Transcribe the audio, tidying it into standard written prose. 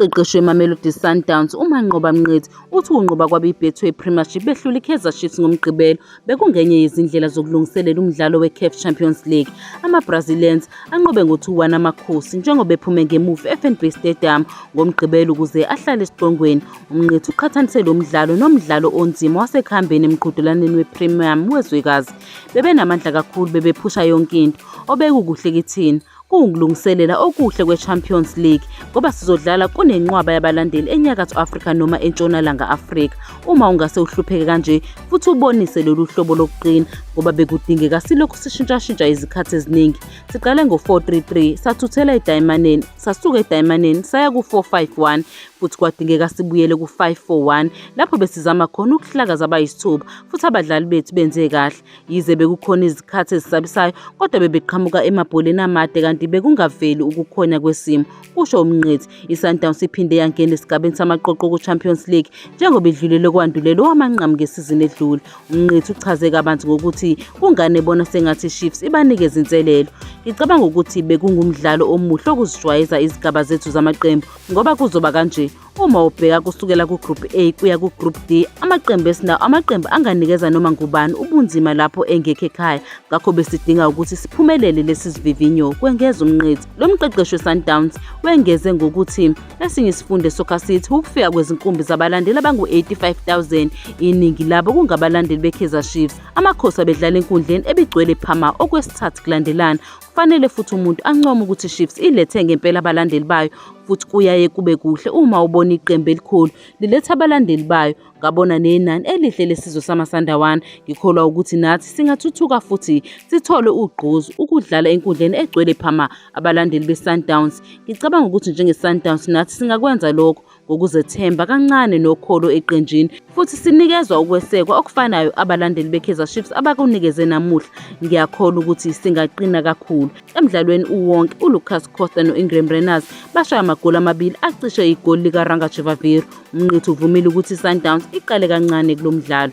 Umqeqeshi weMamelodi Sundowns uManqoba Mngqithi uthi ukunqoba kwabo iBetway Premiership behlula iKaizer Chiefs ngoMgqibelo bekungenye yezindlela zokulungiselela umdlalo weCAF Champions League. AmaBrazilians anqobe ngo-2-1 Amakhosi njengoba ephume ngemuva eFNB Stadium ngoMgqibelo ukuze ahlale esicongweni. UMngqithi uqhathanise lo mdlalo nomdlalo onzima wasekuhambeni emqhudelwaneni wePremium wezwekazi. Bebenamandla kakhulu bebephusha yonke into, obekukuhle kithina. Kuwukulungiselela okuhle kweChampions League ngoba sizodlala kunenqwaba yabalandeli eNyakatho Afrika noma eNtshonalanga Afrika. Uma ungase uhlupheke kanje futhi ubonise lolu hlobo lokuqina ngoba bekudingeka silokhu sishintshashintsha izikhathi eziningi. Siqale ngo-4-3-3 sathuthela edayimaneni, sasuka edayimaneni saya ku-4-5-1 futhi kwadingeka sibuyele ku-5-4-1 lapho besizama khona ukuhlakaza abayisithupha futhi abadlali bethu benze kahle. Yize bekukhona izikhathi ezisabisayo kodwa bebeqhamuka emabholeni amade kanti bekungaveli ukukhonya kwesimo, kusho uMnqithi. ISundowns iphinde yangena esigabeni samaqoqo kuChampions League njengoba idlulele kwandulela owamanqamu ngesizini edlule. UMnqithi uchaze kabanzi ngokuthi kungani ebona sengathi iChiefs ibanikeza inselelo. Ngicabanga ukuthi bekungumdlalo omuhle wokuzijwayeza izigaba zethu zamaqembu ngoba kuzoba kanje. Uma ubheka kusukela ku-Group A kuya ku-Group D, amaqembu esinawo amaqembu anganikeza noma ngubani ubunzima lapho engekho ekhaya. Ngakho besidinga ukuthi siphumelele lesi sivivinyo, kwengeza uMnqithi. Lo mqeqeshi weSundowns wengeze ngokuthi esinye isifundo eSoccer City ukufika kwezinkumbi zabalandeli abangu-85,000, iningi labo kungabalandeli beKaizer Chiefs. Amakhosi abedlala enkundleni ebigcwele phama okwesithathu kulandelana. Kufanele futhi umuntu ancome ukuthi iChiefs ilethe ngempela abalandeli bayo futhi kuyaye kube kuhle uma ubona iqembu elikhulu liletha abalandeli bayo. Ngabona nenani elihle lesizwe samaSandawana. Ngikholwa ukuthi nathi singathuthuka futhi sithole ugqozi ukudlala enkundleni egcwele phama abalandeli beSundowns. Ngicabanga ukuthi njengeSundowns nathi singakwenza lokho. Ngokuzethemba kancane nokholo eqenjini futhi sinikezwa ukwesekwa okufanayo abalandeli beKaizer Chiefs abakunikeze namuhla. Ngiyakholwa ukuthi singaqina kakhulu. Emdlalweni uwonke uLucas Costa no-Ingram Renaz bashaya amagoli amabili acishe igoli likaRanga Chivaviro. UMnqithi uvumile ukuthi iSundowns iqale kancane kulo mdlalo.